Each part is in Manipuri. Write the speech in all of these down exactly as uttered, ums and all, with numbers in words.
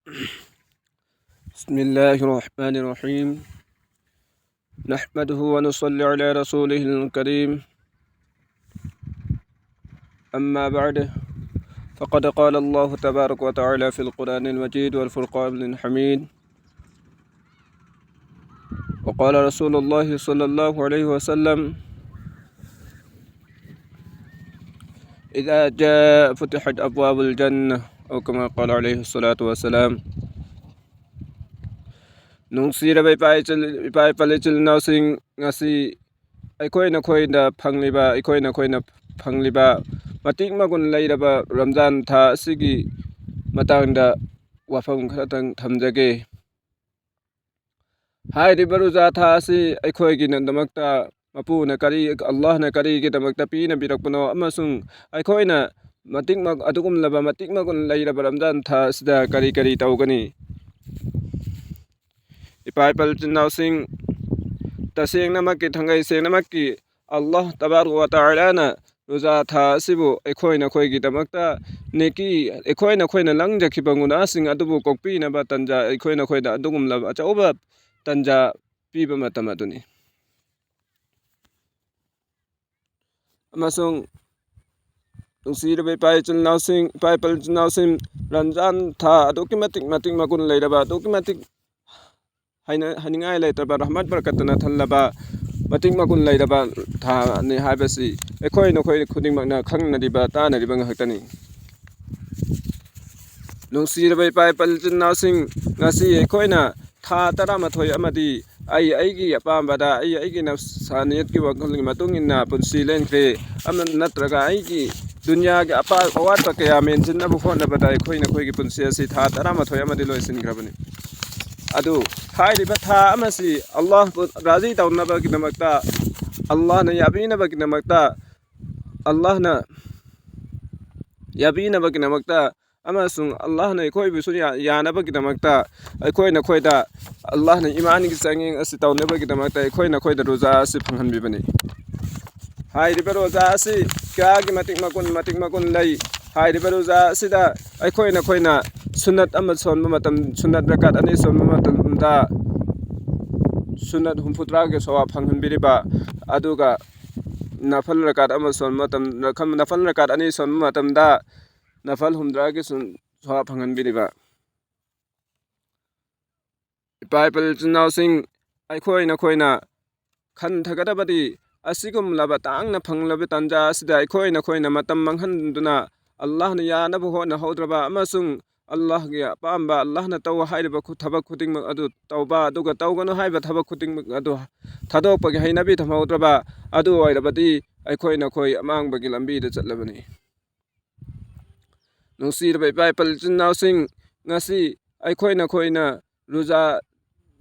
بسم الله الرحمن الرحيم. نحمده ونصلي على رسوله الكريم. أما بعد، فقد قال الله تبارك وتعالى في القرآن المجيد والفرقان الحميد، وقال رسول الله صلى الله عليه وسلم: إذا جاء فتحت أبواب الجنة، أو كما قال عليه الصلاة والسلام. ꯅꯨꯡꯁꯤꯔꯕ ꯏꯄꯥ ꯏꯆꯤꯜ-, ꯏꯄꯥ ꯏꯄꯥ ꯏꯆꯤꯜ ꯏꯅꯥꯎꯁꯤꯡ, ꯉꯁꯤ ꯑꯩꯈꯣꯏ ꯅꯈꯣꯏꯗ ꯐꯪꯂꯤꯕ, ꯑꯩꯈꯣꯏ ꯅꯈꯣꯏꯅ ꯐꯪꯂꯤꯕ ꯃꯇꯤꯛ ꯃꯒꯨꯟ ꯂꯩꯔꯕ ꯔꯝꯖꯥꯟ ꯊꯥ ꯑꯁꯤꯒꯤ ꯃꯇꯥꯡꯗ ꯋꯥꯐꯝ ꯈꯔꯇꯪ ꯊꯝꯖꯒꯦ꯫ ꯍꯥꯏꯔꯤꯕ ꯔꯣꯖꯥ ꯊꯥ ꯑꯁꯤ ꯑꯩꯈꯣꯏꯒꯤꯗꯃꯛꯇ ꯃꯄꯨꯅ ꯀꯔꯤ, ꯑꯜꯂꯥꯍꯅ ꯀꯔꯤꯒꯤꯗꯃꯛꯇ ꯄꯤꯅꯕꯤꯔꯛꯄꯅꯣ, ꯑꯃꯁꯨꯡ ꯑꯩꯈꯣꯏꯅ ꯃꯇꯤꯛ ꯃ-, ꯑꯗꯨꯒꯨꯝꯂꯕ ꯃꯇꯤꯛ ꯃꯒꯨꯟ ꯂꯩꯔꯕ ꯔꯝꯖꯥꯟ ꯊꯥ ꯑꯁꯤꯗ ꯀꯔꯤ ꯀꯔꯤ ꯇꯧꯒꯅꯤ? ꯏꯄꯥ ꯏꯄꯥ ꯏꯆꯤꯟ ꯏꯅꯥꯎꯁꯤꯡ, ꯇꯁꯦꯡꯅꯃꯛꯀꯤ, ꯊꯥꯡꯒꯩ ꯁꯦꯡꯅꯃꯛꯀꯤ ꯑꯜꯂꯥꯍ ꯇꯕꯥꯔꯛ ꯋꯥ ꯇꯥꯂꯥꯅ ꯔꯣꯖꯥ ꯊꯥ ꯑꯁꯤꯕꯨ ꯑꯩꯈꯣꯏ ꯅꯈꯣꯏꯒꯤꯗꯃꯛꯇ ꯅꯦꯀꯤ, ꯑꯩꯈꯣꯏ ꯅꯈꯣꯏꯅ ꯂꯪꯖꯈꯤꯕ ꯒꯨꯅꯥꯁꯤꯡ ꯑꯗꯨꯕꯨ ꯀꯣꯛꯄꯤꯅꯕ ꯇꯟꯖꯥ, ꯑꯩꯈꯣꯏ ꯅꯈꯣꯏꯗ ꯑꯗꯨꯒꯨꯝꯂꯕ ꯑꯆꯧꯕ ꯇꯟꯖꯥ ꯄꯤꯕ ꯃꯇꯝ ꯑꯗꯨꯅꯤ꯫ ꯑꯃꯁꯨꯡ ꯅꯨꯡꯁꯤꯔꯕ ꯏꯄꯥ ꯏꯆꯤꯜ ꯏꯅꯥꯎꯁꯤꯡ, ꯏꯄꯥ ꯏꯄꯥ ꯏꯆꯤꯜ ꯏꯅꯥꯎꯁꯤꯡ, ꯔꯝꯖꯥꯟ ꯊꯥ ꯑꯗꯨꯛꯀꯤ ꯃꯇꯤꯛ, ꯃꯇꯤꯛ ꯃꯒꯨꯟ ꯂꯩꯔꯕ, ꯑꯗꯨꯛꯀꯤ ꯃꯇꯤꯛ ꯍꯥꯏꯅ-, ꯍꯥꯏꯅꯤꯡꯉꯥꯏ ꯂꯩꯇ꯭ꯔꯕ, ꯔꯍꯃꯠ ꯕꯔꯀꯠꯇꯅ ꯊꯜꯂꯕ, ꯃꯇꯤꯛ ꯃꯒꯨꯟ ꯂꯩꯔꯕ ꯊꯥꯅꯤ ꯍꯥꯏꯕꯁꯤ ꯑꯩꯈꯣꯏ ꯅꯈꯣꯏ ꯈꯨꯗꯤꯡꯃꯛꯅ ꯈꯪꯅꯔꯤꯕ, ꯇꯥꯅꯔꯤꯕ ꯉꯥꯛꯇꯅꯤ꯫ ꯅꯨꯡꯁꯤꯔꯕ ꯏꯄꯥ ꯏꯄꯥ ꯏꯆꯤꯟ ꯏꯅꯥꯎꯁꯤꯡ, ꯉꯁꯤ ꯑꯩꯈꯣꯏꯅ ꯊꯥ ꯇꯔꯥꯃꯥꯊꯣꯏ ꯑꯃꯗꯤ ꯑꯩ ꯑꯩꯒꯤ ꯑꯄꯥꯝꯕꯗ, ꯑꯩ ꯑꯩꯒꯤ ꯅꯐꯁꯥꯅꯤꯌꯠꯀꯤ ꯋꯥꯈꯜꯒꯤ ꯃꯇꯨꯡ ꯏꯟꯅ ꯄꯨꯟꯁꯤ ꯂꯦꯟꯈ꯭ꯔꯦ꯫ ꯑꯃ ꯅꯠꯇ꯭ꯔꯒ ꯑꯩꯒꯤ ꯗꯨꯅꯤꯌꯥꯒꯤ ꯑꯄꯥ-, ꯑꯋꯥꯠꯄ ꯀꯌꯥ ꯃꯦꯟꯁꯤꯟꯅꯕ ꯍꯣꯠꯅꯕꯗ ꯑꯩꯈꯣꯏ ꯅꯈꯣꯏꯒꯤ ꯄꯨꯟꯁꯤ ꯑꯁꯤ ꯊꯥ ꯇꯔꯥꯃꯥꯊꯣꯏ ꯑꯃꯗꯤ ꯂꯣꯏꯁꯤꯟꯈ꯭ꯔꯕꯅꯤ꯫ ꯑꯗꯨ ꯍꯥꯏꯔꯤꯕ ꯊꯥ ꯑꯃꯁꯤ ꯑꯜꯂꯥꯍꯕꯨ ꯔꯥꯖꯤ ꯇꯧꯅꯕꯒꯤꯗꯃꯛꯇ, ꯑꯜꯂꯥꯍꯅ ꯌꯥꯕꯤꯅꯕꯒꯤꯗꯃꯛꯇ, ꯑꯜꯂꯥꯍꯅ ꯌꯥꯕꯤꯅꯕꯒꯤꯗꯃꯛꯇ ꯑꯃꯁꯨꯡ ꯑꯜꯂꯥꯍꯅ ꯑꯩꯈꯣꯏꯕꯨꯁꯨ ꯌꯥ-, ꯌꯥꯅꯕꯒꯤꯗꯃꯛꯇ ꯑꯩꯈꯣꯏ ꯅꯈꯣꯏꯗ ꯑꯜꯂꯥꯍꯅ ꯏꯃꯥꯟꯒꯤ ꯆꯥꯡꯌꯦꯡ ꯑꯁꯤ ꯇꯧꯅꯕꯒꯤꯗꯃꯛꯇ ꯑꯩꯈꯣꯏ ꯅꯈꯣꯏꯗ ꯔꯣꯖꯥ ꯑꯁꯤ ꯐꯪꯍꯟꯕꯤꯕꯅꯤ꯫ ꯍꯥꯏꯔꯤꯕ ꯔꯣꯖꯥ ꯑꯁꯤ ꯀꯌꯥꯒꯤ ꯃꯇꯤꯛ ꯃꯒꯨꯟ, ꯃꯇꯤꯛ ꯃꯒꯨꯟ ꯂꯩ꯫ ꯍꯥꯏꯔꯤꯕ ꯔꯣꯖꯥ ꯑꯁꯤꯗ ꯑꯩꯈꯣꯏ ꯅꯈꯣꯏꯅ ꯁꯨꯟꯅꯠ ꯑꯃ ꯁꯣꯟꯕ ꯃꯇꯝ, ꯁꯨꯟꯅꯠ ꯔꯀꯥꯠ ꯑꯅꯤ ꯁꯣꯟꯕ ꯃꯇꯝꯗ ꯁꯨꯟꯅꯠ ꯍꯨꯝꯐꯨꯇꯔꯥꯒꯤ ꯁꯋꯥꯕ ꯐꯪꯍꯟꯕꯤꯔꯤꯕ, ꯑꯗꯨꯒ ꯅꯐꯜ ꯔꯀꯥꯠ ꯑꯃ ꯁꯣꯟꯕ ꯃꯇꯝ, ꯅꯐꯜ ꯔꯀꯥꯠ ꯑꯅꯤ ꯁꯣꯟꯕ ꯃꯇꯝꯗ ꯅꯐꯜ ꯍꯨꯝꯐꯨꯇꯔꯥꯒꯤ ꯁꯨꯟ-, ꯁꯋꯥꯕ ꯐꯪꯍꯟꯕꯤꯔꯤꯕ꯫ ꯏꯄꯥ ꯏꯄꯜ ꯏꯆꯤꯟ ꯏꯅꯥꯎꯁꯤꯡ, ꯑꯩꯈꯣꯏ ꯅꯈꯣꯏꯅ ꯈꯟꯊꯒꯗꯕꯗꯤ, ꯑꯁꯤꯒꯨꯝꯂꯕ ꯇꯥꯡꯅ ꯐꯪꯂꯕ ꯇꯥꯟꯖꯥ ꯑꯁꯤꯗ ꯑꯩꯈꯣꯏ ꯅꯈꯣꯏꯅ ꯃꯇꯝ ꯃꯥꯡꯍꯟꯗꯨꯅ ꯑꯜꯂꯥꯍꯅ ꯌꯥꯅꯕ ꯍꯣꯠꯅꯍꯧꯗ꯭ꯔꯕ ꯑꯃꯁꯨꯡ ꯑꯜꯂꯥꯍꯒꯤ ꯑꯄꯥꯝꯕ, ꯑꯜꯂꯥꯍꯅ ꯇꯧ ꯍꯥꯏꯔꯤꯕ ꯈꯨ-, ꯊꯕꯛ ꯈꯨꯗꯤꯡꯃꯛ ꯑꯗꯨ ꯇꯧꯕ, ꯑꯗꯨꯒ ꯇꯧꯒꯅꯨ ꯍꯥꯏꯕ ꯊꯕꯛ ꯈꯨꯗꯤꯡꯃꯛ ꯑꯗꯨ ꯊꯥꯗꯣꯛꯄꯒꯤ ꯍꯩꯅꯕꯤ ꯊꯝꯍꯧꯗ꯭ꯔꯕ ꯑꯗꯨ ꯑꯣꯏꯔꯕꯗꯤ ꯑꯩꯈꯣꯏ ꯅꯈꯣꯏ ꯑꯃꯥꯡꯕꯒꯤ ꯂꯝꯕꯤꯗ ꯆꯠꯂꯕꯅꯤ꯫ ꯅꯨꯡꯁꯤꯔꯕ ꯏꯄꯥ ꯏꯄꯜ ꯏꯆꯤꯟ ꯏꯅꯥꯎꯁꯤꯡ, ꯉꯁꯤ ꯑꯩꯈꯣꯏ ꯅꯈꯣꯏꯅ ꯔꯣꯖꯥ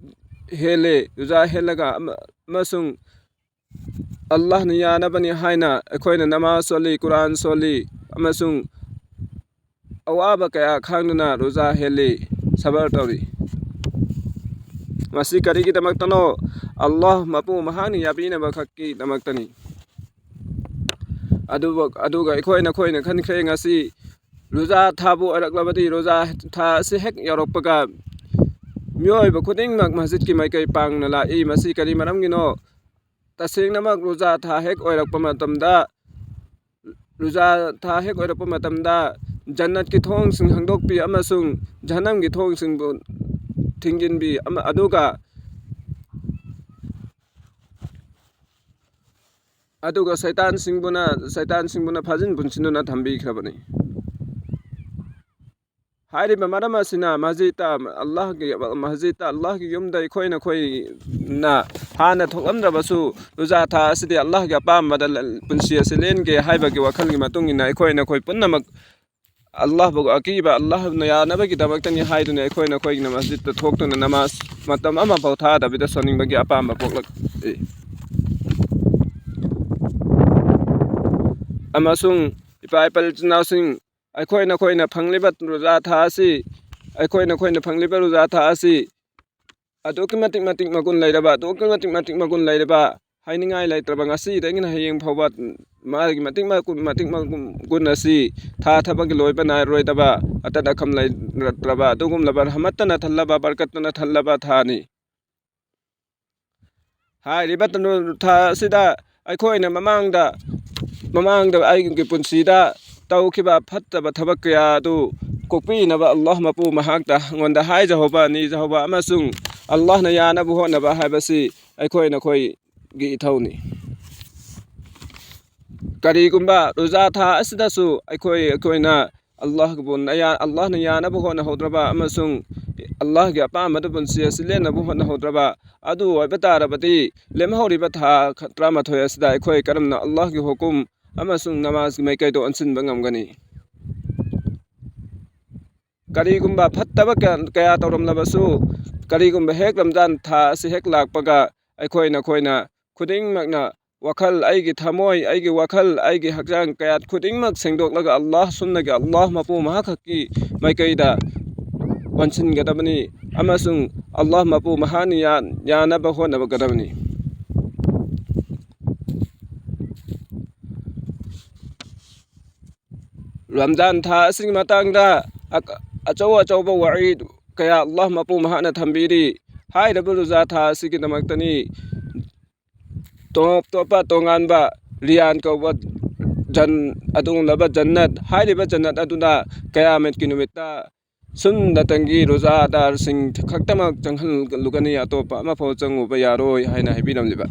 ꯍꯦꯜꯂꯦ, ꯔꯣꯖꯥ ꯍꯦꯜꯂꯒ ꯑꯃ-, ꯑꯃꯁꯨꯡ ꯑꯜꯂꯥꯍꯅ ꯌꯥꯅꯕꯅꯤ ꯍꯥꯏꯅ ꯑꯩꯈꯣꯏꯅ ꯅꯃꯥꯖ ꯁꯣꯜꯂꯤ, ꯀꯨꯔꯥꯟ ꯁꯣꯜꯂꯤ, ꯑꯃꯁꯨꯡ ꯑꯋꯥꯕ ꯀꯌꯥ ꯈꯥꯡꯗꯨꯅ ꯔꯣꯖꯥ ꯍꯦꯜꯂꯤ, ꯁꯕꯔ ꯇꯧꯔꯤ꯫ ꯃꯁꯤ ꯀꯔꯤꯒꯤꯗꯃꯛꯇꯅꯣ? ꯑꯜꯂꯥꯍ ꯃꯄꯨ ꯃꯍꯥꯛꯅ ꯌꯥꯕꯤꯅꯕ ꯈꯛꯀꯤꯗꯃꯛꯇꯅꯤ꯫ ꯑꯗꯨꯕꯨ, ꯑꯗꯨꯒ ꯑꯩꯈꯣꯏ ꯅꯈꯣꯏꯅ ꯈꯟꯈ꯭ꯔꯦ, ꯉꯁꯤ ꯔꯣꯖꯥ ꯊꯥꯕꯨ ꯑꯣꯏꯔꯛꯂꯕꯗꯤ, ꯔꯣꯖꯥ ꯊꯥ ꯑꯁꯤ ꯍꯦꯛ ꯌꯧꯔꯛꯄꯒ ꯃꯤꯑꯣꯏꯕ ꯈꯨꯗꯤꯡꯃꯛ ꯃꯁꯖꯤꯠꯀꯤ ꯃꯥꯏꯀꯩ ꯄꯥꯡꯅ ꯂꯥꯛꯏ꯫ ꯃꯁꯤ ꯀꯔꯤ ꯃꯔꯝꯒꯤꯅꯣ? ꯇꯁꯦꯡꯅꯃꯛ ꯔꯣꯖꯥ ꯊꯥ ꯍꯦꯛ ꯑꯣꯏꯔꯛꯄ ꯃꯇꯝꯗ, ꯔꯣꯖꯥ ꯊꯥ ꯍꯦꯛ ꯑꯣꯏꯔꯛꯄ ꯃꯇꯝꯗ ꯖꯟꯅꯠꯀꯤ ꯊꯣꯡꯁꯤꯡ ꯍꯥꯡꯗꯣꯛꯄꯤ ꯑꯃꯁꯨꯡ ꯖꯍꯟꯅꯝꯒꯤ ꯊꯣꯡꯁꯤꯡꯕꯨ ꯊꯤꯡꯖꯤꯟꯕꯤ ꯑꯃ-, ꯑꯗꯨꯒ, ꯑꯗꯨꯒ ꯁꯩꯇꯥꯟꯁꯤꯡꯕꯨꯅ, ꯁꯩꯇꯥꯟꯁꯤꯡꯕꯨꯅ ꯐꯥꯖꯤꯟ ꯄꯨꯟꯁꯤꯟꯗꯨꯅ ꯊꯝꯕꯤꯈ꯭ꯔꯕꯅꯤ꯫ ꯍꯥꯏꯔꯤꯕ ꯃꯔꯝ ꯑꯁꯤꯅ ꯃꯁꯖꯤꯠꯇ ꯑꯜꯂꯥꯍꯒꯤ, ꯃꯁꯖꯤꯠꯇ ꯑꯜꯂꯥꯍꯒꯤ ꯌꯨꯝꯗ ꯑꯩꯈꯣꯏ ꯅꯈꯣꯏꯅ ꯍꯥꯟꯅ ꯊꯣꯛꯂꯝꯗ꯭ꯔꯕꯁꯨ, ꯔꯣꯖꯥ ꯊꯥ ꯑꯁꯤꯗꯤ ꯑꯜꯂꯥꯍꯒꯤ ꯑꯄꯥꯝꯕꯗ ꯂ-, ꯄꯨꯟꯁꯤ ꯑꯁꯤ ꯂꯦꯟꯒꯦ ꯍꯥꯏꯕꯒꯤ ꯋꯥꯈꯜꯒꯤ ꯃꯇꯨꯡ ꯏꯟꯅ ꯑꯩꯈꯣꯏ ꯅꯈꯣꯏ ꯄꯨꯝꯅꯃꯛ ꯑꯜꯂꯥꯍꯕꯨ ꯑꯀꯤꯕ, ꯑꯜꯂꯥꯍꯅ ꯌꯥꯅꯕꯒꯤꯗꯃꯛꯇꯅꯤ ꯍꯥꯏꯗꯨꯅ ꯑꯩꯈꯣꯏ ꯅꯈꯣꯏꯅ ꯃꯁꯖꯤꯠꯇ ꯊꯣꯛꯇꯨꯅ ꯅꯃꯥꯖ ꯃꯇꯝ ꯑꯃꯐꯥꯎ ꯊꯥꯗꯕꯤꯗ ꯁꯣꯟꯅꯤꯡꯕꯒꯤ ꯑꯄꯥꯝꯕ ꯄꯣꯛꯂꯛꯏ꯫ ꯑꯃꯁꯨꯡ ꯏꯄꯥ ꯏꯄꯜ ꯏꯆꯤꯟ ꯏꯅꯥꯎꯁꯤꯡ, ꯑꯩꯈꯣꯏ ꯅꯈꯣꯏꯅ ꯐꯪꯂꯤꯕ ꯔꯣꯖꯥ ꯊꯥ ꯑꯁꯤ, ꯑꯩꯈꯣꯏ ꯅꯈꯣꯏꯅ ꯐꯪꯂꯤꯕ ꯔꯣꯖꯥ ꯊꯥ ꯑꯁꯤ ꯑꯗꯨꯛꯀꯤ ꯃꯇꯤꯛ, ꯃꯇꯤꯛ ꯃꯒꯨꯟ ꯂꯩꯔꯕ, ꯑꯗꯨꯛꯀꯤ ꯃꯇꯤꯛ, ꯃꯇꯤꯛ ꯃꯒꯨꯟ ꯂꯩꯔꯕ, ꯍꯥꯏꯅꯤꯡꯉꯥꯏ ꯂꯩꯇ꯭ꯔꯕ, ꯉꯁꯤꯗꯒꯤꯅ ꯍꯌꯦꯡ ꯐꯥꯎꯕ ꯃꯥꯒꯤ ꯃꯇꯤꯛ ꯃꯒꯨꯟ, ꯃꯇꯤꯛ ꯃꯒꯨꯟ ꯑꯁꯤ ꯊꯥ ꯊꯕꯛꯀꯤ ꯂꯣꯏꯕ ꯅꯥꯏꯔꯣꯏꯗꯕ, ꯑꯇꯠ ꯑꯈꯝ ꯂꯩꯔꯛꯇ꯭ꯔꯕ ꯑꯗꯨꯒꯨꯝꯂꯕ ꯔꯍꯃꯠꯇꯅ ꯊꯜꯂꯕ, ꯕꯔꯀꯠꯇꯅ ꯊꯜꯂꯕ ꯊꯥꯅꯤ꯫ ꯍꯥꯏꯔꯤꯕ ꯇꯅꯨ ꯊꯥ ꯑꯁꯤꯗ ꯑꯩꯈꯣꯏꯅ ꯃꯃꯥꯡꯗ, ꯃꯃꯥꯡꯗ ꯑꯩꯒꯤ ꯄꯨꯟꯁꯤꯗ ꯇꯧꯈꯤꯕ ꯐꯠꯇꯕ ꯊꯕꯛ ꯀꯌꯥ ꯑꯗꯨ ꯀꯣꯛꯄꯤꯅꯕ ꯑꯜꯂꯥꯍ ꯃꯄꯨ ꯃꯍꯥꯛꯇ ꯑꯩꯉꯣꯟꯗ ꯍꯥꯏꯖꯍꯧꯕ, ꯅꯤꯖꯍꯧꯕ ꯑꯃꯁꯨꯡ ꯑꯜꯂꯥꯍꯅ ꯌꯥꯅꯕ ꯍꯣꯠꯅꯕ ꯍꯥꯏꯕꯁꯤ ꯑꯩꯈꯣꯏ ꯅꯈꯣꯏꯒꯤ ꯏꯊꯧꯅꯤ꯫ ꯀꯔꯤꯒꯨꯝꯕ ꯔꯣꯖꯥ ꯊꯥ ꯑꯁꯤꯗꯁꯨ ꯑꯩꯈꯣꯏ, ꯑꯩꯈꯣꯏꯅ ꯑꯜꯂꯥꯍꯕꯨ ꯅꯌꯥ-, ꯑꯜꯂꯥꯍꯅ ꯌꯥꯅꯕ ꯍꯣꯠꯅꯍꯧꯗ꯭ꯔꯕ ꯑꯃꯁꯨꯡ ꯑꯜꯂꯥꯍꯒꯤ ꯑꯄꯥꯝꯕꯗ ꯄꯨꯟꯁꯤ ꯑꯁꯤ ꯂꯦꯟꯅꯕ ꯍꯣꯠꯅꯍꯧꯗ꯭ꯔꯕ ꯑꯗꯨ ꯑꯣꯏꯕ ꯇꯥꯔꯕꯗꯤ, ꯂꯦꯝꯍꯧꯔꯤꯕ ꯊꯥ ꯈ-, ꯇꯔꯥꯃꯥꯊꯣꯏ ꯑꯁꯤꯗ ꯑꯩꯈꯣꯏ ꯀꯔꯝꯅ ꯑꯜꯂꯥꯍꯒꯤ ꯍꯨꯀꯨꯝ ꯑꯃꯁꯨꯡ ꯅꯃꯥꯖꯒꯤ ꯃꯥꯏꯀꯩꯗ ꯑꯣꯟꯁꯤꯟꯕ ꯉꯝꯒꯅꯤ? ꯀꯔꯤꯒꯨꯝꯕ ꯐꯠꯇꯕ ꯀꯌꯥ, ꯀꯌꯥ ꯇꯧꯔꯝꯂꯕꯁꯨ, ꯀꯔꯤꯒꯨꯝꯕ ꯍꯦꯛ ꯔꯝꯖꯥꯟ ꯊꯥ ꯑꯁꯤ ꯍꯦꯛ ꯂꯥꯛꯄꯒ ꯑꯩꯈꯣꯏ ꯅꯈꯣꯏꯅ ꯈꯨꯗꯤꯡꯃꯛꯅ ꯋꯥꯈꯜ, ꯑꯩꯒꯤ ꯊꯃꯣꯏ, ꯑꯩꯒꯤ ꯋꯥꯈꯜ, ꯑꯩꯒꯤ ꯍꯛꯆꯥꯡ ꯀꯌꯥꯠ ꯈꯨꯗꯤꯡꯃꯛ ꯁꯦꯡꯗꯣꯛꯂꯒ ꯑꯜꯂꯥꯍ ꯁꯨꯝꯅꯒꯤ ꯑꯜꯂꯥꯍ ꯃꯄꯨ ꯃꯍꯥꯛ ꯈꯛꯀꯤ ꯃꯥꯏꯀꯩꯗ ꯑꯣꯟꯁꯤꯟꯒꯗꯕꯅꯤ ꯑꯃꯁꯨꯡ ꯑꯜꯂꯥꯍ ꯃꯄꯨ ꯃꯍꯥꯛꯅ ꯌꯥ-, ꯌꯥꯅꯕ ꯍꯣꯠꯅꯒꯗꯕꯅꯤ꯫ ꯔꯝꯖꯥꯟ ꯊꯥ ꯑꯁꯤꯒꯤ ꯃꯇꯥꯡꯗ ꯑ-, ꯑꯆꯧ ꯑꯆꯧꯕ ꯋꯥꯔꯤ ꯀꯌꯥ ꯑꯜꯂꯥꯍ ꯃꯄꯨ ꯃꯍꯥꯛꯅ ꯊꯝꯕꯤꯔꯤ꯫ ꯍꯥꯏꯔꯤꯕ ꯔꯣꯖꯥ ꯊꯥ ꯑꯁꯤꯒꯤꯗꯃꯛꯇꯅꯤ ꯇꯣꯞ ꯇꯣꯞꯄ ꯇꯣꯉꯥꯟꯕ ꯔꯤꯌꯥꯟ ꯀꯧꯕ ꯖꯟ-, ꯑꯗꯨꯒꯨꯝꯂꯕ ꯖꯟꯅꯠ, ꯍꯥꯏꯔꯤꯕ ꯖꯟꯅꯠ ꯑꯗꯨꯗ ꯀꯌꯥꯃꯠꯀꯤ ꯅꯨꯃꯤꯠꯇ ꯁꯨꯟꯅꯇꯪꯒꯤ ꯔꯣꯖꯥꯗꯥꯔꯁꯤꯡ ꯈꯛꯇꯃꯛ ꯆꯪꯍꯜꯂꯨꯒꯅꯤ, ꯑꯇꯣꯞꯄ ꯑꯃꯐꯥꯎ ꯆꯪꯉꯨꯕ ꯌꯥꯔꯣꯏ ꯍꯥꯏꯅ ꯍꯥꯏꯕꯤꯔꯝꯂꯤꯕ꯫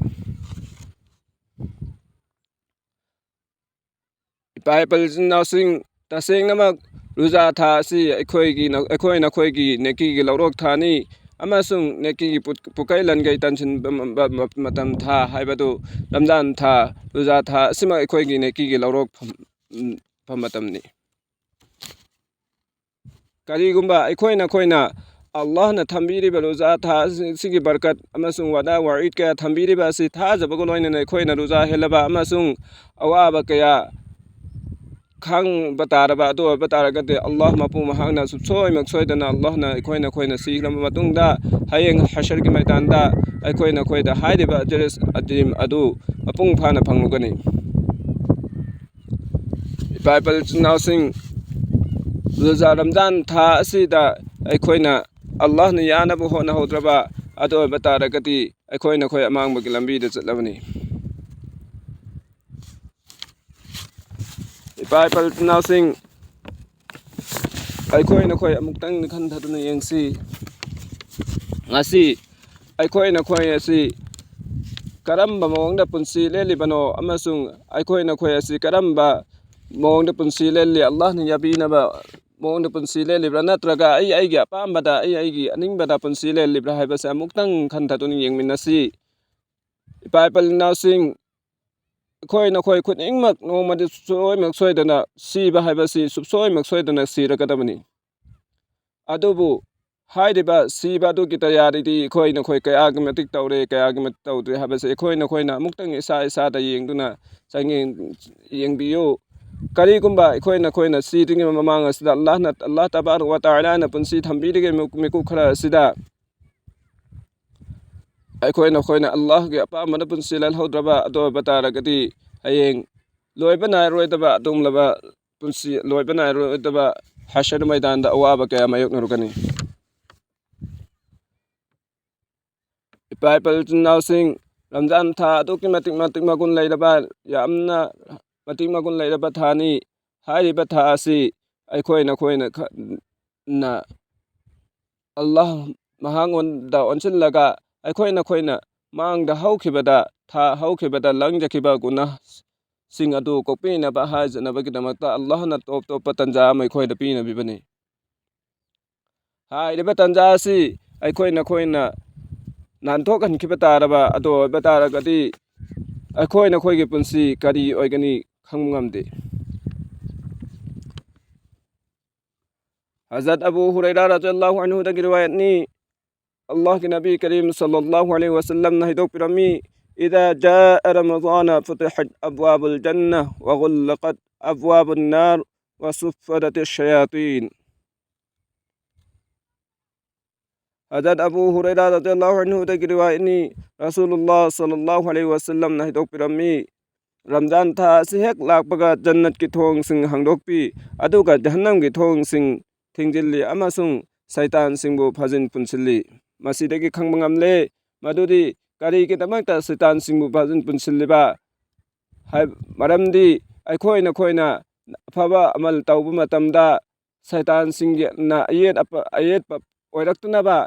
ꯏꯄꯥ ꯏꯄꯜ ꯏꯆꯤꯟ ꯏꯅꯥꯎꯁꯤꯡ, ꯇꯁꯦꯡꯅꯃꯛ ꯔꯣꯖꯥ ꯊꯥ ꯑꯁꯤ ꯑꯩꯈꯣꯏꯒꯤ, ꯑꯩꯈꯣꯏ ꯅꯈꯣꯏꯒꯤ ꯅꯦꯀꯤꯒꯤ ꯂꯧꯔꯣꯛ ꯊꯥꯅꯤ ꯑꯃꯁꯨꯡ ꯅꯦꯀꯤꯒꯤ ꯄꯨ-, ꯄꯨꯀꯩ ꯂꯟꯒꯩ ꯇꯥꯟꯁꯤꯟꯕ ꯃ-, ꯃ-, ꯃꯇꯝ ꯊꯥ ꯍꯥꯏꯕꯗꯨ ꯔꯝꯖꯥꯟ ꯊꯥ, ꯔꯣꯖꯥ ꯊꯥ ꯑꯁꯤꯃꯛ ꯑꯩꯈꯣꯏꯒꯤ ꯅꯦꯀꯤꯒꯤ ꯂꯧꯔꯣꯛ ꯐꯝ-, ꯐꯝ ꯃꯇꯝꯅꯤ꯫ ꯀꯔꯤꯒꯨꯝꯕ ꯑꯩꯈꯣꯏ ꯅꯈꯣꯏꯅ ꯑꯜꯂꯥꯍꯅ ꯊꯝꯕꯤꯔꯤꯕ ꯔꯣꯖꯥ ꯊꯥ ꯑꯁꯤꯒꯤ ꯕꯔꯀꯠ ꯑꯃꯁꯨꯡ ꯋꯥꯗꯥ ꯋꯥꯏꯗ ꯀꯌꯥ ꯊꯝꯕꯤꯔꯤꯕ ꯑꯁꯤ ꯊꯥꯖꯕꯒ ꯂꯣꯏꯅꯅ ꯑꯩꯈꯣꯏꯅ ꯔꯣꯖꯥ ꯍꯦꯜꯂꯕ ꯑꯃꯁꯨꯡ ꯑꯋꯥꯕ ꯀꯌꯥ ꯈꯥꯡꯕ ꯇꯥꯔꯕ ꯑꯗꯨ ꯑꯣꯏꯕ ꯇꯥꯔꯒꯗꯤ, ꯑꯜꯂꯥꯍ ꯃꯄꯨ ꯃꯍꯥꯛꯅ ꯁꯨꯡꯁꯣꯏꯃꯛ ꯁꯣꯏꯗꯅ ꯑꯜꯂꯥꯍꯅ ꯑꯩꯈꯣꯏ ꯅꯈꯣꯏꯅ ꯁꯤꯈ꯭ꯔꯕ ꯃꯇꯨꯡꯗ ꯍꯌꯦꯡ ꯍꯁꯔꯒꯤ ꯃꯩꯗꯥꯟꯗ ꯑꯩꯈꯣꯏ ꯅꯈꯣꯏꯗ ꯍꯥꯏꯔꯤꯕ ꯑꯖꯔ ꯑꯖꯤꯝ ꯑꯗꯨ ꯃꯄꯨꯡ ꯐꯥꯅ ꯐꯪꯂꯒꯅꯤ꯫ ꯏꯄꯥ ꯏꯄꯥ ꯏꯆꯤꯟ ꯏꯅꯥꯎꯁꯤꯡ, ꯔꯣꯖꯥ ꯔꯝꯖꯥꯟ ꯊꯥ ꯑꯁꯤꯗ ꯑꯩꯈꯣꯏꯅ ꯑꯜꯂꯥꯍꯅ ꯌꯥꯅꯕ ꯍꯣꯠꯅꯍꯧꯗ꯭ꯔꯕ ꯑꯗꯨ ꯑꯣꯏꯕ ꯇꯥꯔꯒꯗꯤ ꯑꯩꯈꯣꯏ ꯅꯈꯣꯏ ꯑꯃꯥꯡꯕꯒꯤ ꯂꯝꯕꯤꯗ ꯆꯠꯂꯕꯅꯤ꯫ ꯏꯄꯥ ꯏꯄꯥ ꯏꯆꯤꯟ ꯏꯅꯥꯎꯁꯤꯡ, ꯑꯩꯈꯣꯏ ꯅꯈꯣꯏ ꯑꯃꯨꯛꯇꯪ ꯈꯟꯊꯗꯨꯅ ꯌꯦꯡꯁꯤ꯫ ꯉꯁꯤ ꯑꯩꯈꯣꯏ ꯅꯈꯣꯏ ꯑꯁꯤ ꯀꯔꯝꯕ ꯃꯑꯣꯡꯗ ꯄꯨꯟꯁꯤ ꯂꯦꯜꯂꯤꯕꯅꯣ ꯑꯃꯁꯨꯡ ꯑꯩꯈꯣꯏ ꯅꯈꯣꯏ ꯑꯁꯤ ꯀꯔꯝꯕ ꯃꯑꯣꯡꯗ ꯄꯨꯟꯁꯤ ꯂꯦꯜꯂꯤ? ꯑꯜꯂꯥꯍꯅ ꯌꯥꯕꯤꯅꯕ ꯃꯑꯣꯡꯗ ꯄꯨꯟꯁꯤ ꯂꯦꯜꯂꯤꯕ꯭ꯔꯥ, ꯅꯠꯇ꯭ꯔꯒ ꯑꯩ ꯑꯩꯒꯤ ꯑꯄꯥꯝꯕꯗ, ꯑꯩ ꯑꯩꯒꯤ ꯑꯅꯤꯡꯕꯗ ꯄꯨꯟꯁꯤ ꯂꯦꯜꯂꯤꯕ꯭ꯔꯥ ꯍꯥꯏꯕꯁꯦ ꯑꯃꯨꯛꯇꯪ ꯈꯟꯊꯗꯨꯅ ꯌꯦꯡꯃꯤꯟꯅꯁꯤ꯫ ꯏꯄꯥ ꯏꯄꯥ ꯏꯆꯤꯟ ꯏꯅꯥꯎꯁꯤꯡ, ꯑꯩꯈꯣꯏ ꯅꯈꯣꯏ ꯈꯨꯗꯤꯡꯃꯛ ꯅꯣꯡꯃꯗꯤ ꯁꯨꯡꯁꯣꯏꯃꯛ ꯁꯣꯏꯗꯅ ꯁꯤꯕ ꯍꯥꯏꯕꯁꯤ ꯁꯨꯡꯁꯣꯏꯃꯛ ꯁꯣꯏꯗꯅ ꯁꯤꯔꯒꯗꯕꯅꯤ꯫ ꯑꯗꯨꯕꯨ ꯍꯥꯏꯔꯤꯕ ꯁꯤꯕ ꯑꯗꯨꯒꯤ ꯇꯌꯥꯔꯤꯗꯤ ꯑꯩꯈꯣꯏ ꯅꯈꯣꯏ ꯀꯌꯥꯒꯤ ꯃꯇꯤꯛ ꯇꯧꯔꯦ, ꯀꯌꯥꯒꯤ ꯃꯇꯤꯛ ꯇꯧꯗ꯭ꯔꯦ ꯍꯥꯏꯕꯁꯤ ꯑꯩꯈꯣꯏ ꯅꯈꯣꯏꯅ ꯑꯃꯨꯛꯇꯪ ꯏꯁꯥ ꯏꯁꯥꯗ ꯌꯦꯡꯗꯨꯅ ꯆꯥꯡꯌꯦꯡ ꯌꯦꯡꯕꯤꯌꯨ꯫ ꯀꯔꯤꯒꯨꯝꯕ ꯑꯩꯈꯣꯏ ꯅꯈꯣꯏꯅ ꯁꯤꯗ꯭ꯔꯤꯉꯩ ꯃꯃꯥꯡ ꯑꯁꯤꯗ ꯑꯜꯂꯥꯍꯅ, ꯑꯜꯂꯥꯍ ꯇꯕꯥꯔꯛ ꯋ ꯇꯥꯂꯥꯅ ꯄꯨꯟꯁꯤ ꯊꯝꯕꯤꯔꯤꯉꯩ ꯃꯤꯀꯨꯞ, ꯃꯤꯀꯨꯞ ꯈꯔ ꯑꯁꯤꯗ ꯑꯩꯈꯣꯏ ꯅꯈꯣꯏꯅ ꯑꯜꯂꯥꯍꯒꯤ ꯑꯄꯥꯝꯕꯅ ꯄꯨꯟꯁꯤ ꯂꯦꯜꯍꯧꯗ꯭ꯔꯕ ꯑꯗꯨ ꯑꯣꯏꯕ ꯇꯥꯔꯒꯗꯤ ꯍꯌꯦꯡ ꯂꯣꯏꯕ ꯅꯥꯏꯔꯣꯏꯗꯕ ꯑꯗꯨꯒꯨꯝꯂꯕ ꯄꯨꯟꯁꯤ, ꯂꯣꯏꯕ ꯅꯥꯏꯔꯣꯏꯗꯕ ꯍꯁꯔ ꯃꯩꯗꯥꯟꯗ ꯑꯋꯥꯕ ꯀꯌꯥ ꯃꯥꯌꯣꯛꯅꯔꯨꯒꯅꯤ꯫ ꯏꯄꯥ ꯏꯄꯥ ꯏꯆꯤꯟ ꯏꯅꯥꯎꯁꯤꯡ, ꯔꯝꯖꯥꯟ ꯊꯥ ꯑꯗꯨꯛꯀꯤ ꯃꯇꯤꯛ, ꯃꯇꯤꯛ ꯃꯒꯨꯟ ꯂꯩꯔꯕ, ꯌꯥꯝꯅ ꯃꯇꯤꯛ ꯃꯒꯨꯟ ꯂꯩꯔꯕ ꯊꯥꯅꯤ꯫ ꯍꯥꯏꯔꯤꯕ ꯊꯥ ꯑꯁꯤ ꯑꯩꯈꯣꯏ ꯅꯈꯣꯏꯅ ꯈ-, ꯅ ꯑꯜꯂꯥꯍ ꯃꯉꯣꯟꯗ ꯑꯣꯟꯁꯤꯜꯂꯒ ꯑꯩꯈꯣꯏ ꯅꯈꯣꯏꯅ ꯃꯥꯡꯗ ꯍꯧꯈꯤꯕꯗ, ꯊꯥ ꯍꯧꯈꯤꯕꯗ ꯂꯪꯖꯈꯤꯕ ꯒꯨꯅꯥꯍꯁꯤꯡ ꯑꯗꯨ ꯀꯣꯛꯄꯤꯅꯕ ꯍꯥꯏꯖꯅꯕꯒꯤꯗꯃꯛꯇ ꯑꯜꯂꯥꯍꯅ ꯇꯣꯞ ꯇꯣꯞꯄ ꯇꯟꯖꯥ ꯑꯃ ꯑꯩꯈꯣꯏꯗ ꯄꯤꯅꯕꯤꯕꯅꯤ꯫ ꯍꯥꯏꯔꯤꯕ ꯇꯟꯖꯥ ꯑꯁꯤ ꯑꯩꯈꯣꯏ ꯅꯈꯣꯏꯅ ꯅꯥꯟꯊꯣꯛꯍꯟꯈꯤꯕ ꯇꯥꯔꯕ ꯑꯗꯨ ꯑꯣꯏꯕ ꯇꯥꯔꯒꯗꯤ ꯑꯩꯈꯣꯏ ꯅꯈꯣꯏꯒꯤ ꯄꯨꯟꯁꯤ ꯀꯔꯤ ꯑꯣꯏꯒꯅꯤ ꯈꯪꯕ ꯉꯝꯗꯦ꯫ ꯍꯖꯔꯠ ꯑꯕꯨ ꯍꯨꯔꯩꯔꯥ ꯔꯖꯤꯌꯜꯂꯥꯍꯨ ꯑꯟꯍꯨꯗꯒꯤ ꯔꯤꯋꯥꯌꯠꯅꯤ꯫ ꯑꯜꯂꯥꯍꯒꯤ ꯅꯕꯤ ꯀꯔꯤꯝ ꯁꯜꯂꯜꯂꯥꯍꯨ ꯑꯂꯩꯍꯤ ꯋꯁꯜꯂꯝꯅ ꯍꯥꯏꯗꯣꯛꯄꯤꯔꯝꯃꯤ, "إذا جاء رمضان فتحت أبواب الجنة وغلقت أبواب النار وصفدت الشياطين." ꯍꯖꯔꯠ ꯑꯕꯨ ꯍꯨꯔꯩꯔꯥ ꯔꯖꯤꯌꯜꯂꯥꯍꯨ ꯑꯟꯍꯨꯗꯒꯤ ꯔꯤꯋꯥꯌꯠꯅꯤ꯫ ꯔꯁꯨꯂꯨꯜꯂꯥꯍ ꯁꯜꯂꯜꯂꯥꯍꯨ ꯑꯂꯩꯍꯤ ꯋꯁꯜꯂꯝꯅ ꯍꯥꯏꯗꯣꯛꯄꯤꯔꯝꯃꯤ, ꯔꯝꯖꯥꯟ ꯊꯥ ꯑꯁꯤ ꯍꯦꯛ ꯂꯥꯛꯄꯒ ꯖꯟꯅꯠꯀꯤ ꯊꯣꯡꯁꯤꯡ ꯍꯥꯡꯗꯣꯛꯄꯤ, ꯑꯗꯨꯒ ꯖꯍꯟꯅꯝꯒꯤ ꯊꯣꯡꯁꯤꯡ ꯊꯤꯡꯖꯤꯜꯂꯤ ꯑꯃꯁꯨꯡ ꯁꯩꯇꯥꯟꯁꯤꯡꯕꯨ ꯐꯥꯖꯤꯟ ꯄꯨꯟꯁꯤꯜꯂꯤ꯫ ꯃꯁꯤꯗꯒꯤ ꯈꯪꯕ ꯉꯝꯂꯦ ꯃꯗꯨꯗꯤ ꯀꯔꯤꯒꯤꯗꯃꯛꯇ ꯁꯩꯇꯥꯟꯁꯤꯡꯕꯨ ꯐꯥꯖꯤꯟ ꯄꯨꯟꯁꯤꯜꯂꯤꯕ ꯍꯥꯏ-, ꯃꯔꯝꯗꯤ ꯑꯩꯈꯣꯏ ꯅꯈꯣꯏꯅ ꯑꯐꯕ ꯑꯃꯜ ꯇꯧꯕ ꯃꯇꯝꯗ ꯁꯩꯇꯥꯟꯁꯤꯡꯅ ꯑꯌꯦꯠ ꯑꯄ-, ꯑꯌꯦꯠꯄ ꯑꯣꯏꯔꯛꯇꯅꯕ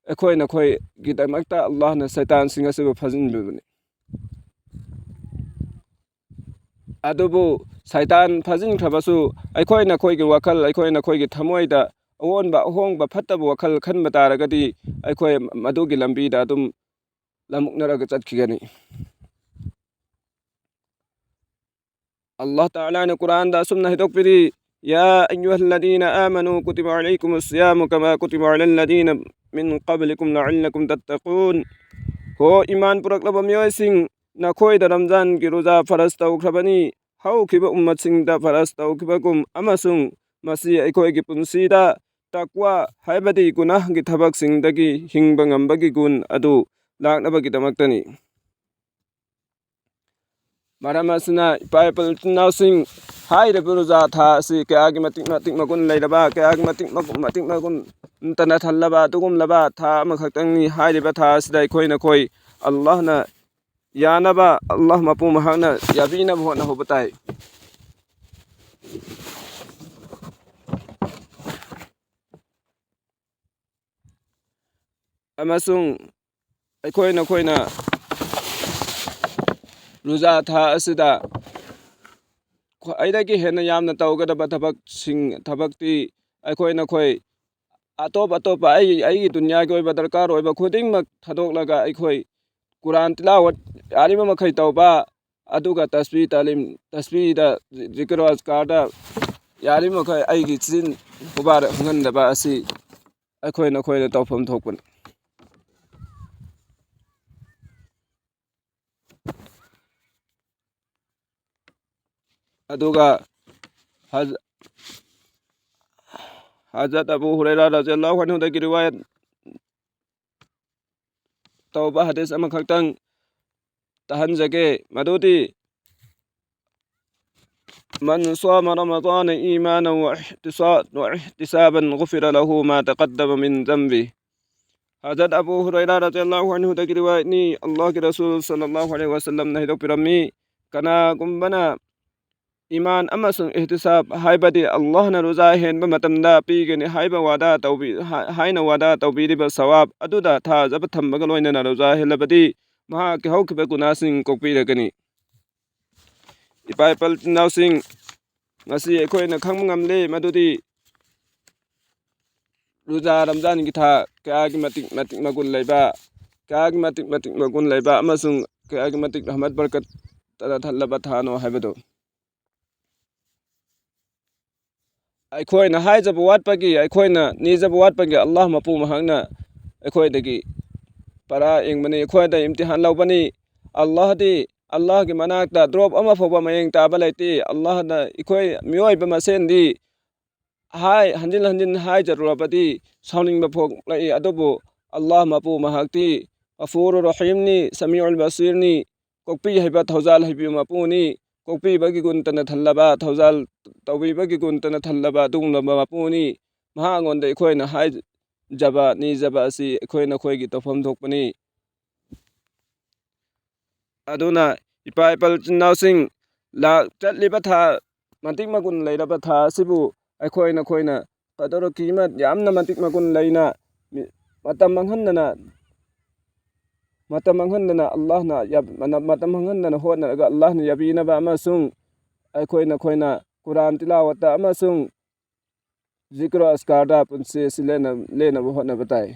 ꯑꯩꯈꯣꯏ ꯅꯈꯣꯏꯒꯤꯗꯃꯛꯇ ꯑꯜꯂꯥꯍꯅ ꯁꯩꯇꯥꯟꯁꯤꯡ ꯑꯁꯤꯕꯨ ꯐꯥꯖꯤꯟꯕꯤꯕꯅꯤ꯫ ꯑꯗꯨꯕꯨ ꯁꯩꯇꯥꯟ ꯐꯥꯖꯤꯟꯈ꯭ꯔꯕꯁꯨ ꯑꯩꯈꯣꯏ ꯅꯈꯣꯏꯒꯤ ꯋꯥꯈꯜ, ꯑꯩꯈꯣꯏ ꯅꯈꯣꯏꯒꯤ ꯊꯃꯣꯏꯗ ꯑꯑꯣꯟꯕ, ꯑꯍꯣꯡꯕ, ꯐꯠꯇꯕ ꯋꯥꯈꯜ ꯈꯟꯕ ꯇꯥꯔꯒꯗꯤ ꯑꯩꯈꯣꯏ ꯃꯗꯨꯒꯤ ꯂꯝꯕꯤꯗ ꯑꯗꯨꯝ ꯂꯝꯃꯨꯛꯅꯔꯒ ꯆꯠꯈꯤꯒꯅꯤ꯫ ꯑꯜꯂꯥꯍ ꯇꯥꯂꯥꯅ ꯀꯨꯔꯥꯟꯗ ꯑꯁꯨꯝꯅ ꯍꯥꯏꯗꯣꯛꯄꯤꯔꯤ, "يا أيها الذين آمنوا كتب عليكم الصيام كما كتب على الذين من قبلكم لعلكم تتقون." ꯍꯣ ꯏꯃꯥꯟ ꯄꯨꯔꯛꯂꯕ ꯃꯤꯑꯣꯏꯁꯤꯡ, ꯅꯈꯣꯏꯗ ꯔꯝꯖꯥꯟꯒꯤ ꯔꯣꯖꯥ ꯐꯔꯖ ꯇꯧꯈ꯭ꯔꯕꯅꯤ, ꯍꯧꯈꯤꯕ ꯎꯝꯃꯠꯁꯤꯡꯗ ꯐꯔꯖ ꯇꯧꯈꯤꯕꯒꯨꯝ, ꯑꯃꯁꯨꯡ ꯃꯁꯤ ꯑꯩꯈꯣꯏꯒꯤ ꯄꯨꯟꯁꯤꯗ ꯇꯛꯋꯥ, ꯍꯥꯏꯕꯗꯤ ꯒꯨꯅꯥꯍꯒꯤ ꯊꯕꯛꯁꯤꯡꯗꯒꯤ ꯍꯤꯡꯕ ꯉꯝꯕꯒꯤ ꯒꯨꯟ ꯑꯗꯨ ꯂꯥꯛꯅꯕꯒꯤꯗꯃꯛꯇꯅꯤ꯫ ꯃꯔꯝ ꯑꯁꯤꯅ, ꯏꯄꯥ ꯏꯄꯨ ꯏꯆꯤꯟ ꯏꯅꯥꯎꯁꯤꯡ, ꯍꯥꯏꯔꯤꯕ ꯔꯣꯖꯥ ꯊꯥ ꯑꯁꯤ ꯀꯌꯥꯒꯤ ꯃꯇꯤꯛ, ꯃꯇꯤꯛ ꯃꯒꯨꯟ ꯂꯩꯔꯕ, ꯀꯌꯥꯒꯤ ꯃꯇꯤꯛ ꯃꯒꯨꯟ, ꯃꯇꯤꯛ ꯃꯒꯨꯟ ꯇꯅ ꯊꯜꯂꯕ ꯑꯗꯨꯒꯨꯝꯂꯕ ꯊꯥ ꯑꯃꯈꯛꯇꯪꯅꯤ꯫ ꯍꯥꯏꯔꯤꯕ ꯊꯥ ꯑꯁꯤꯗ ꯑꯩꯈꯣꯏ ꯅꯈꯣꯏ ꯑꯜꯂꯥꯍꯅ ꯌꯥꯅꯕ, ꯑꯜꯂꯥꯍ ꯃꯄꯨ ꯃꯍꯥꯛꯅ ꯌꯥꯕꯤꯅꯕ ꯍꯣꯠꯅꯍꯧꯕ ꯇꯥꯏ꯫ ꯑꯃꯁꯨꯡ ꯑꯩꯈꯣꯏ ꯅꯈꯣꯏꯅ ꯔꯣꯖꯥ ꯊꯥ ꯑꯁꯤꯗ ꯈ꯭ꯋꯥꯏꯗꯒꯤ ꯍꯦꯟꯅ ꯌꯥꯝꯅ ꯇꯧꯒꯗꯕ ꯊꯕꯛꯁꯤꯡ, ꯊꯕꯛꯇꯤ ꯑꯩꯈꯣꯏ ꯅꯈꯣꯏ ꯑꯇꯣꯞ ꯑꯇꯣꯞꯄ ꯑꯩ, ꯑꯩꯒꯤ ꯗꯨꯅꯤꯌꯥꯒꯤ ꯑꯣꯏꯕ ꯗꯔꯀꯥꯔ ꯑꯣꯏꯕ ꯈꯨꯗꯤꯡꯃꯛ ꯊꯥꯗꯣꯛꯂꯒ ꯑꯩꯈꯣꯏ ꯀꯨꯔꯥꯟ ꯇꯤꯂꯥꯋꯠ ꯌꯥꯔꯤꯕ ꯃꯈꯩ ꯇꯧꯕ, ꯑꯗꯨꯒ ꯇꯁꯕꯤ ꯇꯥꯂꯤꯝ, ꯇꯁꯕꯤꯗ, ꯖꯤꯀꯔ ꯑꯖꯀꯥꯔꯗ ꯌꯥꯔꯤꯕ ꯃꯈꯩ ꯑꯩꯒꯤ ꯆꯤꯟ ꯍꯨꯕꯥꯔ ꯍꯨꯡꯍꯟꯗꯕ ꯑꯁꯤ ꯑꯩꯈꯣꯏ ꯅꯈꯣꯏꯅ ꯇꯧꯐꯝ ꯊꯣꯛꯄꯅꯤ꯫ ꯑꯗꯨꯒ ꯍꯖ-, ꯍꯖꯔꯠ ꯑꯕꯨ ꯍꯨꯔꯩꯔꯥ ꯔꯖꯤꯌꯜꯂꯥꯍꯨ ꯑꯟꯍꯨꯗꯒꯤ ꯔꯤꯋꯥꯌꯠ ꯇꯧꯕ ꯍꯗꯤꯁ ꯑꯃꯈꯛꯇꯪ ꯇꯥꯍꯟꯖꯒꯦ꯫ ꯃꯗꯨꯗꯤ من صام رمضان إيمانا واحتسا-، واحتسابا غفر له ما تقدم من ذنبه. ꯍꯖꯔꯠ ꯑꯕꯨ ꯍꯨꯔꯩꯔꯥ ꯔꯖꯤꯌꯜꯂꯥꯍꯨ ꯑꯟꯍꯨꯗꯒꯤ ꯔꯤꯋꯥꯌꯠꯅꯤ꯫ ꯑꯜꯂꯥꯍꯒꯤ ꯔꯁꯨꯜ ꯁꯜꯂꯜꯂꯥꯍꯨ ꯑꯂꯩꯍꯤ ꯋꯥꯁꯜꯂꯝꯅ ꯍꯥꯏꯗꯣꯛꯄꯤꯔꯝꯃꯤ, ꯀꯅꯥꯒꯨꯝꯕꯅ ꯏꯃꯥꯟ ꯑꯃꯁꯨꯡ ꯏꯍꯇꯤꯁꯥꯕ, ꯍꯥꯏꯕꯗꯤ ꯑꯜꯂꯥꯍꯅ ꯔꯣꯖꯥ ꯍꯦꯟꯕ ꯃꯇꯝꯗ ꯄꯤꯒꯅꯤ ꯍꯥꯏꯕ ꯋꯥꯗꯥ ꯇꯧꯕꯤ-, ꯍꯥ-, ꯍꯥꯏꯅ ꯋꯥꯗꯥ ꯇꯧꯕꯤꯔꯤꯕ ꯁꯋꯥꯕ ꯑꯗꯨꯗ ꯊꯥꯖꯕ ꯊꯝꯕꯒ ꯂꯣꯏꯅꯅ ꯔꯣꯖꯥ ꯍꯦꯜꯂꯕꯗꯤ ꯃꯍꯥꯛꯀꯤ ꯍꯧꯈꯤꯕ ꯒꯨꯅꯥꯁꯤꯡ ꯀꯣꯛꯄꯤꯔꯒꯅꯤ꯫ ꯏꯄꯥ ꯏꯄꯜ ꯏꯆꯤꯟꯅꯥꯎꯁꯤꯡ, ꯉꯁꯤ ꯑꯩꯈꯣꯏꯅ ꯈꯪꯕ ꯉꯝꯂꯦ ꯃꯗꯨꯗꯤ ꯔꯣꯖꯥ ꯔꯝꯖꯥꯟꯒꯤ ꯊꯥ ꯀꯌꯥꯒꯤ ꯃꯇꯤꯛ ꯃꯇꯤꯛ ꯃꯒꯨꯟ ꯂꯩꯕ, ꯀꯌꯥꯒꯤ ꯃꯇꯤꯛ ꯃꯇꯤꯛ ꯃꯒꯨꯟ ꯂꯩꯕ ꯑꯃꯁꯨꯡ ꯀꯌꯥꯒꯤ ꯃꯇꯤꯛ ꯔꯍꯃꯠ ꯕꯔꯀꯠꯇꯅ ꯊꯜꯂꯕ ꯊꯥꯅꯣ ꯍꯥꯏꯕꯗꯨ꯫ ꯑꯩꯈꯣꯏꯅ ꯍꯥꯏꯖꯕ ꯋꯥꯠꯄꯒꯤ, ꯑꯩꯈꯣꯏꯅ ꯅꯤꯖꯕ ꯋꯥꯠꯄꯒꯤ ꯑꯜꯂꯥꯍ ꯃꯄꯨ ꯃꯍꯥꯛꯅ ꯑꯩꯈꯣꯏꯗꯒꯤ ꯄꯔꯥ ꯌꯦꯡꯕꯅꯤ, ꯑꯩꯈꯣꯏꯗ ꯏꯝꯇꯤꯍꯥꯟ ꯂꯧꯕꯅꯤ꯫ ꯑꯜꯂꯥꯍꯗꯤ, ꯑꯜꯂꯥꯍꯒꯤ ꯃꯅꯥꯛꯇ ꯗ꯭ꯔꯣꯞ ꯑꯃ ꯐꯥꯎꯕ ꯃꯌꯦꯡ ꯇꯥꯕ ꯂꯩꯇꯦ꯫ ꯑꯜꯂꯥꯍꯅ ꯑꯩꯈꯣꯏ ꯃꯤꯑꯣꯏꯕ ꯃꯁꯦꯟꯗꯤ ꯍꯥꯏ, ꯍꯟꯖꯤꯟ ꯍꯟꯖꯤꯟ ꯍꯥꯏꯖꯔꯨꯔꯕꯗꯤ ꯁꯥꯎꯅꯤꯡꯕ ꯄꯣꯛꯂꯛꯏ, ꯑꯗꯨꯕꯨ ꯑꯜꯂꯥꯍ ꯃꯄꯨ ꯃꯍꯥꯛꯇꯤ ꯒꯐꯨꯔꯨ ꯔꯍꯤꯝꯅꯤ, ꯁꯃꯤꯎꯜ ꯕꯁꯤꯔꯅꯤ, ꯀꯣꯛꯄꯤ ꯍꯩꯕ, ꯊꯧꯖꯥꯜ ꯍꯩꯕ ꯃꯄꯨꯅꯤ꯫ ꯀꯣꯛꯄꯤꯕꯒꯤ ꯒꯨꯟꯇꯅ ꯊꯜꯂꯕ, ꯊꯧꯖꯥꯜ ꯇꯧꯕꯤꯕꯒꯤ ꯒꯨꯟꯇꯅ ꯊꯜꯂꯕ ꯑꯗꯨꯒꯨꯝꯂꯕ ꯃꯄꯨꯅꯤ꯫ ꯃꯍꯥꯛꯉꯣꯟꯗ ꯑꯩꯈꯣꯏꯅ ꯍꯥꯏꯖꯕ ꯅꯤꯖꯕ ꯑꯁꯤ ꯑꯩꯈꯣꯏ ꯅꯈꯣꯏꯒꯤ ꯇꯧꯐꯝ ꯊꯣꯛꯄꯅꯤ꯫ ꯑꯗꯨꯅ ꯏꯄꯥ ꯏꯄꯜ ꯏꯆꯤꯟ ꯏꯅꯥꯎꯁꯤꯡ, ꯂꯥꯛ-, ꯆꯠꯂꯤꯕ ꯊꯥ, ꯃꯇꯤꯛ ꯃꯒꯨꯟ ꯂꯩꯔꯕ ꯊꯥ ꯑꯁꯤꯕꯨ ꯑꯩꯈꯣꯏ ꯅꯈꯣꯏꯅ ꯀꯗꯔ ꯀꯤꯃꯠ ꯌꯥꯝꯅ ꯃꯇꯤꯛ ꯃꯒꯨꯟ ꯂꯩꯅ ꯃꯤ-, ꯃꯇꯝ ꯃꯥꯡꯍꯟꯗꯅ, ꯃꯇꯝ ꯃꯥꯡꯍꯟꯗꯅ ꯑꯜꯂꯥꯍꯅ ꯌꯥ-, ꯃꯅ-, ꯃꯇꯝ ꯃꯥꯡꯍꯟꯗꯅ ꯍꯣꯠꯅꯔꯒ ꯑꯜꯂꯥꯍꯅ ꯌꯥꯕꯤꯅꯕ ꯑꯃꯁꯨꯡ ꯑꯩꯈꯣꯏ ꯅꯈꯣꯏꯅ ꯀꯨꯔꯥꯟ ꯇꯤꯂꯥꯋꯠꯇ ꯑꯃꯁꯨꯡ ꯖꯤꯀ꯭ꯔꯣ ꯑꯁꯀꯥꯔꯗ ꯄꯨꯟꯁꯤ ꯑꯁꯤ ꯂꯦꯟꯅ-, ꯂꯦꯟꯅꯕ ꯍꯣꯠꯅꯕ ꯇꯥꯏ꯫